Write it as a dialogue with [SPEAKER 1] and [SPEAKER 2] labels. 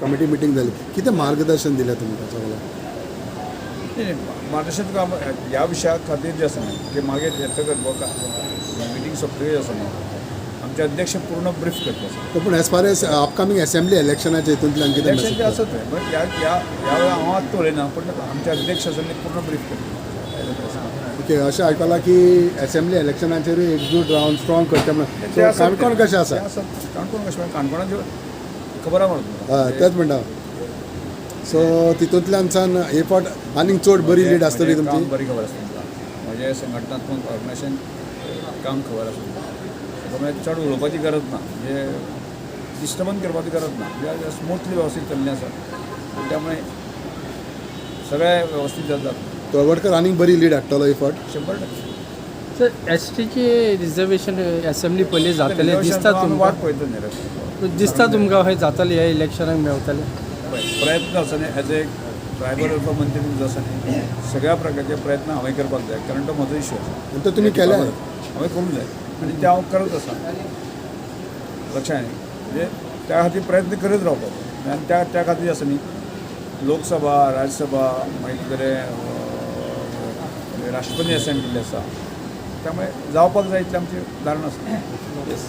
[SPEAKER 1] Committee meeting जाली, कितें मार्गदर्शन दिलें तुमकां सगळ्यांक?
[SPEAKER 2] नाही, मार्गदर्शन तुका ह्या विशया खातीर जें आसा न्ही की मागीर येतकच मिटींग सोंपतकीच आसा न्ही, आमचे अध्यक्ष पूर्ण ब्रीफ करता आसा.
[SPEAKER 1] पूण as far as upcoming assembly इलेक्शनाच्या हितूंतल्यान कितें
[SPEAKER 2] इलेक्शन जे
[SPEAKER 1] message?
[SPEAKER 2] आसा तें, बट ह्या ह्या ह्या वेळार हांव आत्तां उलयना, पूण आमचे अध्यक्ष आसा ते पूर्ण ब्रीफ करता.
[SPEAKER 1] ओके, अशें आयकलां की असेंब्ली इलेक्शनाचेरूय एकजूट रावन स्ट्रॉंग करता म्हणून.
[SPEAKER 2] ते
[SPEAKER 1] सो
[SPEAKER 2] आसा.
[SPEAKER 1] काणकोण कशें आसा?
[SPEAKER 2] ते आसा. काणकोण कशें? काणकोणाच्यो खबर आहा मरे तुमकां.
[SPEAKER 1] हय, तेंच म्हणटा. सो तितूंतल्यान सान हे फावट आनीक चड बरी लीड आसतली
[SPEAKER 2] म्हजें काम
[SPEAKER 1] तुमची.
[SPEAKER 2] बरी खबर आसा तुमकां. म्हजें संघटनात्मक ऑर्गनायझेशन काम खबर आसा तुमकां. त्यामुळे चड उलोवपाची गरज ना, म्हणजे डिस्टर्बन्स करपाची गरज ना. म्हणजे स्मुथली व्यवस्थीत चल्लें आसा आनी त्यामुळे सगळें व्यवस्थीत जाता.
[SPEAKER 1] तळवडकर आनीक बरी लीड हाडटलो ही फावट?
[SPEAKER 2] 100%.
[SPEAKER 3] सर, एसटीचे रिजर्वेशन असेंब्ली पयलीं जातलें दिसता
[SPEAKER 2] आमी
[SPEAKER 3] तुमकां?
[SPEAKER 2] वाट पळयता न्ही रे.
[SPEAKER 3] दिसता तुमकां हय जातलें, ह्या इलेक्शनाक मेवतलें?
[SPEAKER 2] पळय, प्रयत्न आसा न्ही, एज ए ट्रायबल मंत्री जो आसा न्ही, सगळ्या प्रकारचे प्रयत्न हांवें करपाक जाय, कारण तो म्हजो इश्यू आसा.
[SPEAKER 1] आनी तो तुमी केले.
[SPEAKER 2] हांवें करूंक जाय आनी ते हांव करत आसा. लक्षात न्ही, म्हणजे त्या खातीर प्रयत्न करत रावपाक आनी त्या त्या खातीर आसा न्ही, लोकसभा, राज्यसभा, मागीर कितें राष्ट्रपती असायन केल्ले आसा. त्यामुळे जावपाक जाय इतलें आमची धारणा आसा. येस.